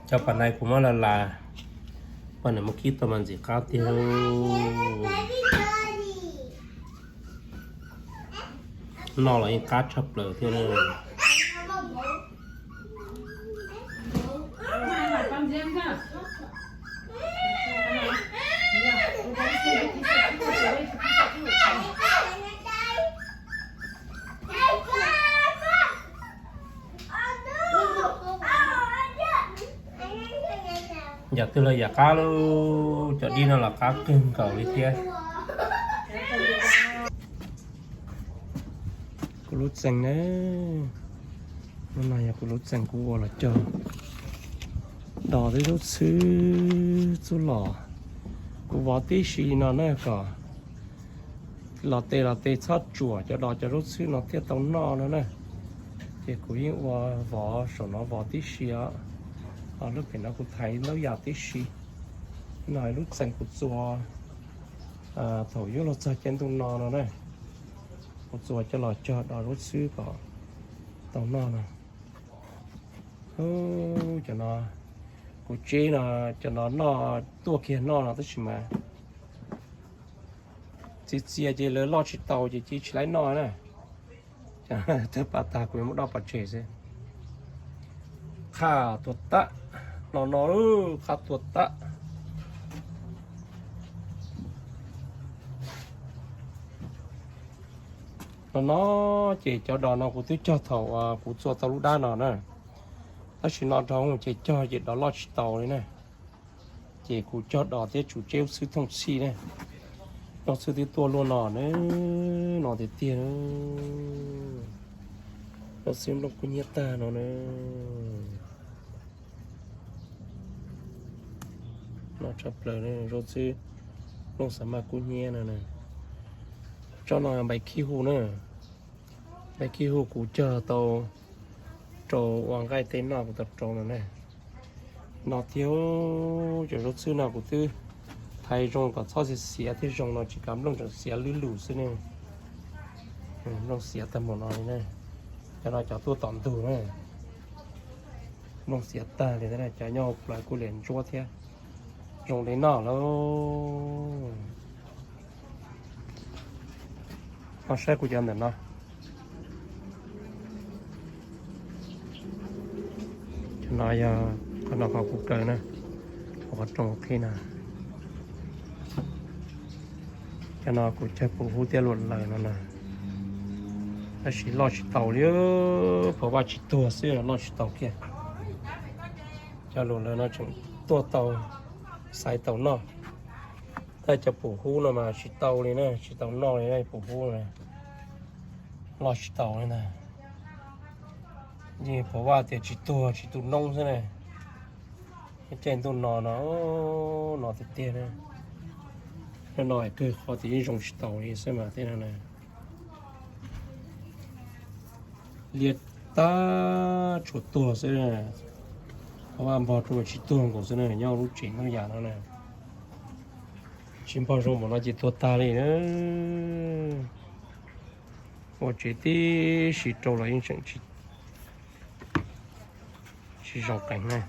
Cov pas nais kuv muab las las, pas nais muab kib tau mas ntxim qab tiag. Noj los yeej qab tshaj plaws thiab na. Yam twg los yam qab lauj, cov dib no los qab kawg nkaus li thiab. Kuv lub txee na, no yog kuv lub txee kuv ua los cog dos tej zaub txhwb txuj lom. Kuv vov tib si no na kom los tes los tes txhob tsuam cov dos cov zaub txhwb no thiaj tau noj no na. Ces kuv yeej ua vov saum no vov tib si os. Ho lub pem no kuv thaiv ntau yam tib si. No lub txee kuv txua thaum yuav luag txog caij ntuj no no na, kuv txua coj los cog dos zaub txhwb kom tau noj no. Cov no kuv tseb no, cov no noj tuaj kiag noj no tab sis mas txias txias ces lawv loj tsis tau ces cia tsis laib noj na. Tawg pab tag kuv yuav muab dob pov tseg xwb. Qhab tuag tag, no no, qhab tuag tag. No no, ces cov dos no kuv twb cog thaum kuv txua tau lub dab no na. Tab sis no rau ces cog ces dos loj tsis tau li na. Ces kuv cog dos thiab tsum tseb lub xwb thooj txhij ne. Lub xwb twb tuaj luaj no ne, no tiag tiag. Lub xwb nplooj kub hnyiab tag no na. No tshaj plaws ne, lub xwb nplooj xav maj kub hnyiab no na. Tsob no npais khib hu na. Npais khib hu kuv cog tau rau ua nqaij teb noj kuv tau rau no na. No thiab, cov zaub txhwb no kuv twb thaiv zoo kom txhob xiav xiav thiab zoo no tsis kav nplooj tseem xiav lwb lus xwb ne. Nplooj xiav tag mus no li na. Cov no cov tuaj tom ntug na. Nplooj xiav tag li na, cov nyob hauv plawv kuj liam ntsuab thiab. Zoo li no lauj. Ho saib kuv cov ntawm no. Cov no yog qhov no qhov kuv kaw na, qhov rooj qhib na. Cov no kuv cog pum hub thiab luam laws no na. Tab sis loj tsis taus li, pom vaj tsis tuag xwb loj tsis taus kiag. Cov luam laws no tseem tuaj tau, xaiv tau noj. Tab cov pum hub no mas tsis tau li na, tsis tau noj li na, pum hub na. Loj tsis taus li ntag. Yeej pom vaj tias tsis tuag tsis tu noob xwb na. Caij ntuj no no, no tiag tiag na. Hnub no kawg qhov tias yeej zoo tsis taus li xwb mas thiab no na. Liab tag tshuav tuag xwb, qhov vaj npog rau tsis tuag nkaus xwb na, nyob lub tsev ntau yam no na. Tsis npog zoo npaum no ces tuag tag li na. Ua tsev tib si rau los yeej tseem tsis zoo qees na.